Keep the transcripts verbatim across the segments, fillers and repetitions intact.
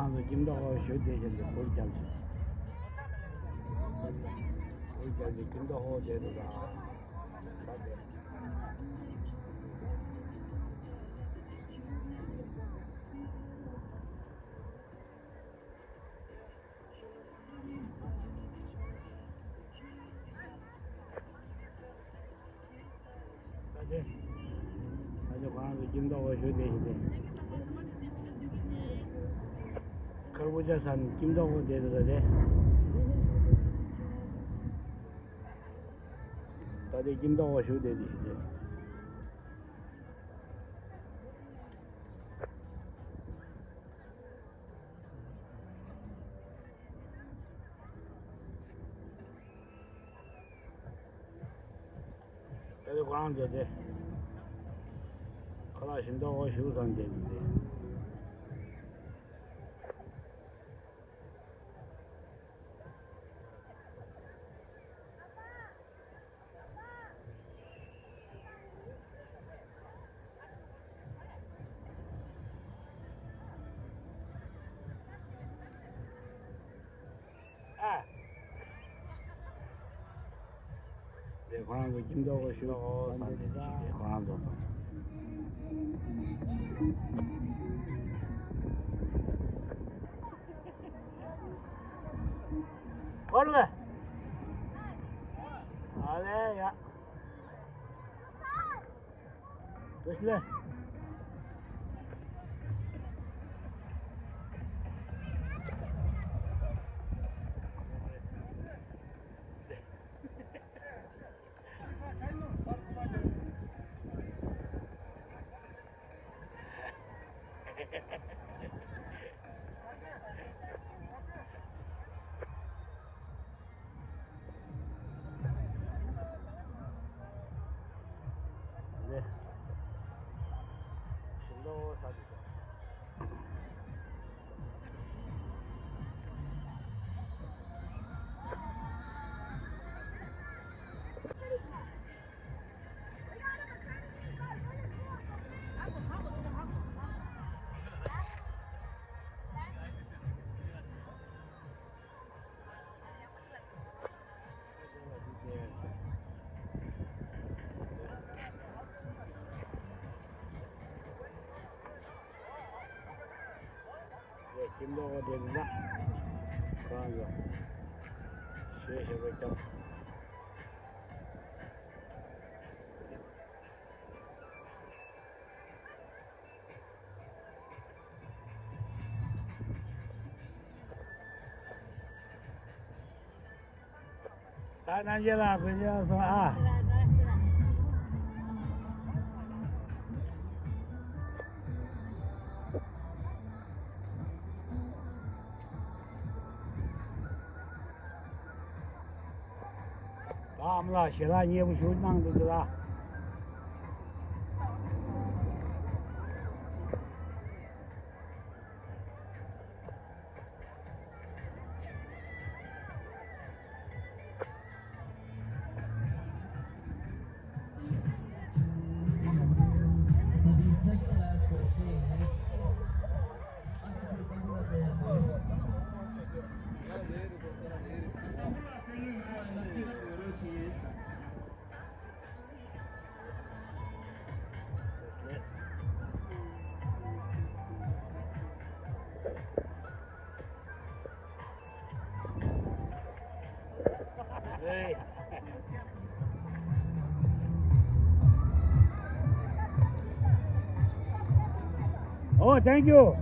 ང་ཚོ་ཁྱིམ་ཐོག་ཞུ་བདེ་ཞིག་གི་གུར་རྒྱབ་ཅིག་གུར་རྒྱབ་ཅིག་ཁྱིམ་ཐོག་ཧོ་བསྡད་འདུག་ད། ད་དེ། ད་དེ། ད་དེ་ཁོ་རང་ཚོ་ཁྱིམ་ཐོག་ཞུ་བདེ་ཞིག་དེ། ཁར་བུ་ཅ་ས་ནི་ཁྱིམ་ཐོག་བོ་བསྡད་འདུག་ད་དེ། ད་དེ་ཁྱིམ་ཐོག་བོ་ཞུ་བསྡད་དེ་ཞིག་དེ། ད་དེ་ཁོ་རང་བསྡད་དེ། ཁ་ལག་ཞིམ་ཏོག་ཞུ་བསམ་བསྡད་དེ། ཨ། དེ་ཁོ་རང་ཚོ་ཁྱིམ་ཐོག་གི་ཞུ་ཁོ་རང་ཚོ་དང་། ཨོ་ལེ། ཨ་ལེ་ཡ། ཁྱིམ་ཐོག་ག་དེ་ན་གང་ཡོད། ཞེས་ཞེས་པའི་ཀྱང་། ད་རྣམ་རྒྱལ་ལགས་དགོན་ཆེན་སོང་ཨ། ད་ཨ་མ་ལགས་ཞལ་ལག་མཉེས་པོ་ཞིག་གནང་འདུག་ཟེར་ལ། Oh, thank you.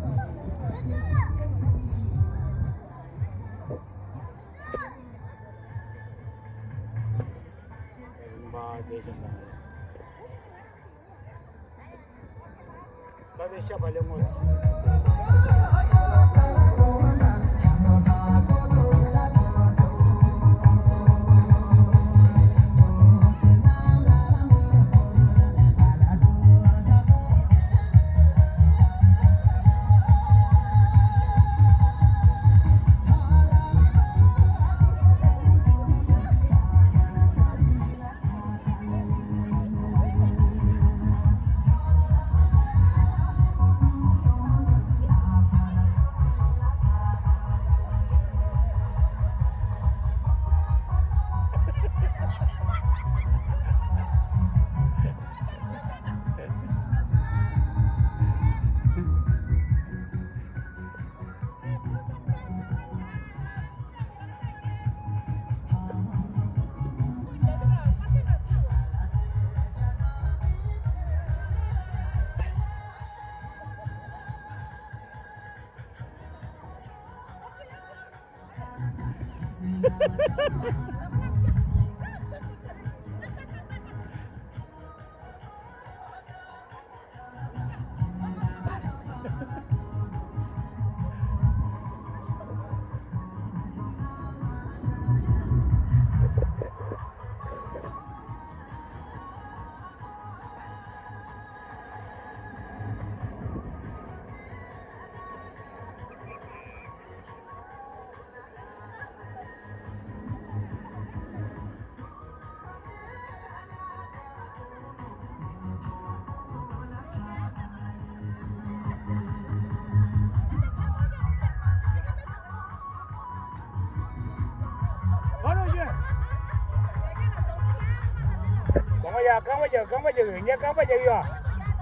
གདོང་པ་ཡ། རྐང་པ་རྒྱག་རྐང་པ་རྒྱག་ངས་རྐང་པ་རྒྱག་ཡོད།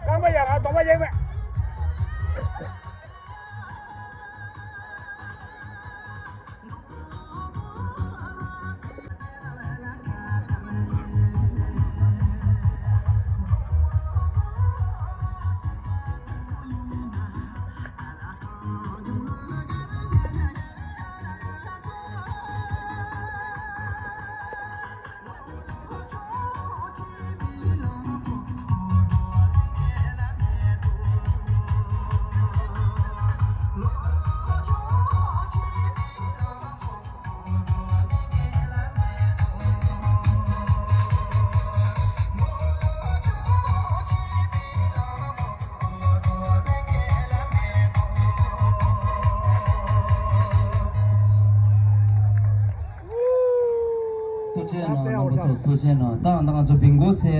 རྐང་པ་ཡ། ང་གདོང་པ་རྒྱག་མེད། ཐུགས་རྗེ་གནང་། རྣམ་པ་ཚོ་ཐུགས་རྗེ་གནང་། ད་ང་ཚོ་བིང་གོ་ཚེ།